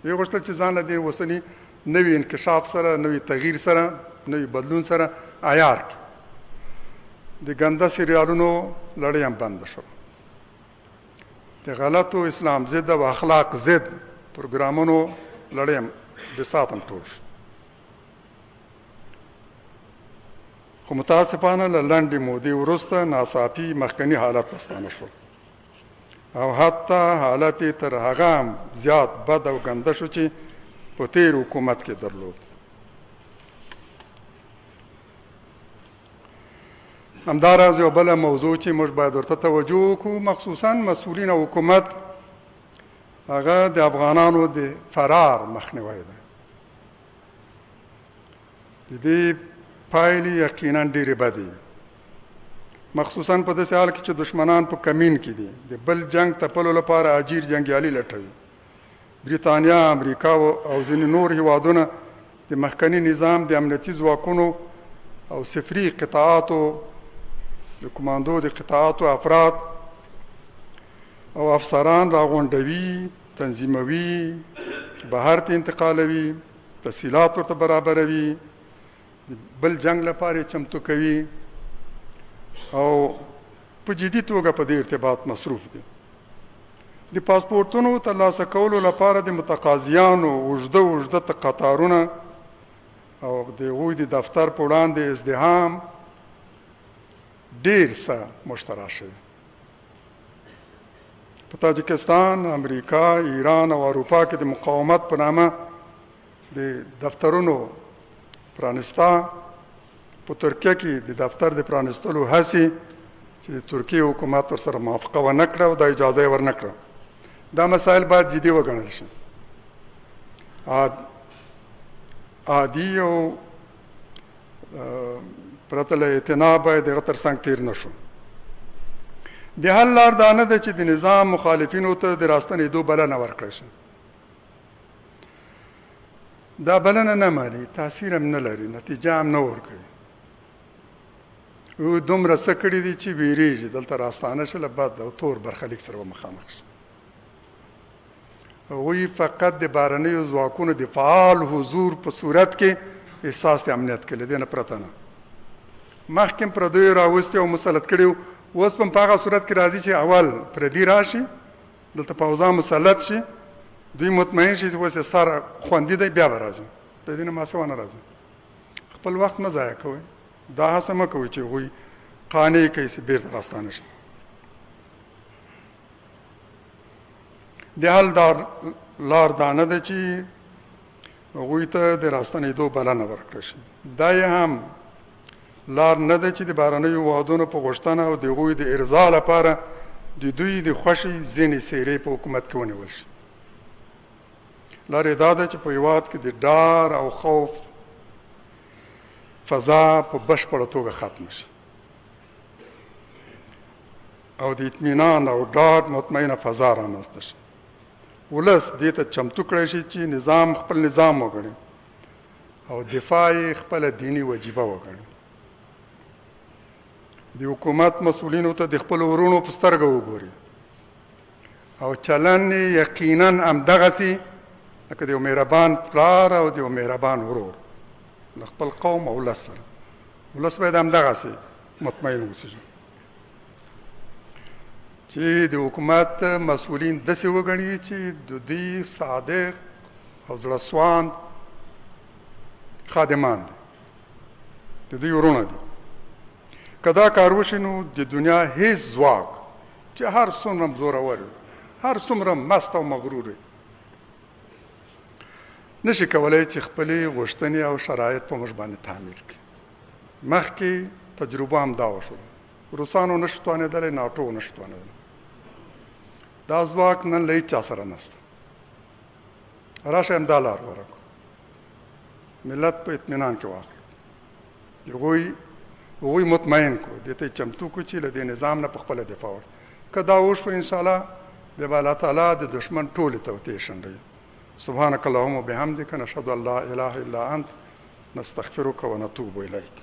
دوی غوښتل چې ځان له دې اوسني نوي انکشاف سره، نوي تغییر سره، نوي بدلون سره عیار کړي. د ګنده سریالونو لړۍ هم بنده شوه. د غلطو اسلام ضد او اخلاق ضد پروګرامونو لړۍ هم بساط هم ټول شو. خو متاسفانه له لنډې مودې وروسته ناڅاپي مخکني حالت ته ستانه شول او حتی حالت یې تر هغه هم زیات بد او ګنده شو چې په تېر حکومت کې درلود. همداراز یو بله موضوع چې موږ باید ورته توجه وکړو، مخصوصا مسؤلین او حکومت، هغه د افغانانو د فرار مخنیوی دی. د دې پایلې یقینا ډېرې بدې، مخصوصا په داسې حال کې چې دشمنان په کمین کې دي، د بل جنگ تپلو لپاره اجیر جنګیالي لټوي. بریتانیا، امریکا او ځینې نور هیوادونه د مخکني نظام د امنیتي ځواکونو او صفري قطعاتو د کمانډو د قطعاتو افراد او افسران راغونډوي، تنظیموي، بهر ته انتقالوي، تسهیلات ورته برابروي، بل جنگ لپاره چمتو کوي او په جدي توګه په دې ارتباط مصروف دي. د پاسپورتونو ترلاسه کولو لپاره د متقاضیانو اوږده اوږده قطارونه او د هغوی د دفتر په وړاندې ازدحام ډېر څه موږ ته راشوي. په تاجکستان، امریکا، ایران او اروپا کې د مقاومت په نامه د دفترونو پرانستا، په ترکیه کې د دفتر د پرانستلو هڅې چې د ترکیې حکومت ورسره موافقه ونه کړه او دا اجازه یې ورنه کړه، دا مسایل باید جدي وګڼل شي. عادي او پرته له اعتنا باید دغه تر څنګ تیر نه شو. د حل لار دا نه ده چې د نظام مخالفینو ته د راستنېدو بلنه ورکړل شي. دا بلنه نه مانی، تاثیر هم نه لري، نتیجه هم نه ورکوي. او دومره څه کړي دي چې ویریږي دلته راستانه شي، له بد او تور برخلیک سره به مخامخ شي. هغوی فقط د بهرنیو ځواکونو د فعال حضور په صورت کې احساس د امنیت کوي، له دې نه پرته نه. مخکې هم پردیو راوستي او مسلط کړي وو، اوس هم په هغه صورت کې راځي چې اول پردي راشي، دلته پوځان مسلط شي، دوی مطمئن شي چې اوس یې سر خوندي دی، بیا به راځي. د دې نه ماسوا نه راځي. خپل وخت مه ضایع کوئ، دا هڅه مه کوئ چې هغوی قانع کوي چې بېرته راستانه شي. د حل دار لار دا نه ده چې هغوی ته د راستنېدو بلنه ورکړل شي، دا یې هم لار نه ده چې د بهرنیو وعدونو په غوښتنه او د هغوی د ارضا لپاره د دوی د خوښې ځینې څېرې په حکومت کې ونیول شي. لار یې دا ده چې په هېواد کې د ډار او خوف فضا په بشپړه توګه ختمه شي او د اطمینان او ډاډ مطمئنه فضا رامنځته شي. ولس دې ته چمتو کړی شي چې نظام خپل نظام وګڼي او دفاع یې خپله دیني وجیبه وګڼي. د حکومت مسؤلینو ته د خپلو وروڼو په سترګه وګوري او چلن یې یقینا همدغسې لکه د یو مهربان پلار او د یو مهربان ورور له خپل قوم او ولس سره. ولس باید همدغسې مطمئن اوسي چې د حکومت مسؤلین داسې وګڼي چې د دوی صادق او زړه سواند خادمان دي، د دوی وروڼه دي. که دا کار وشي نو د دنیا هیڅ ځواک چې هر څومره زورور وي، هر څومره مست او مغرور وي، نشي کولای چې خپلې غوښتنې او شرایط په موږ باندې تحمیل کړي. مخکې تجربه هم دا وشوه، روسانو نشو توانېدلی، ناټو نشو توانېدلی. دا ځواک نن له هیچا سره نشته. راشه همدا لار غوره کړو، ملت په اطمینان کې واخلو، هغوی مطمئن کړو، دې ته یې چمتو کړو چې له دې نظام نه په خپله دفاع وکړي. که دا وشو انشاءالله بیا به الله تعالی د دښمن ټولې توطئې شنډوي. سبحانك اللهم وبحمدك نشهد ان لا اله الا انت نستغفرك ونتوب اليك.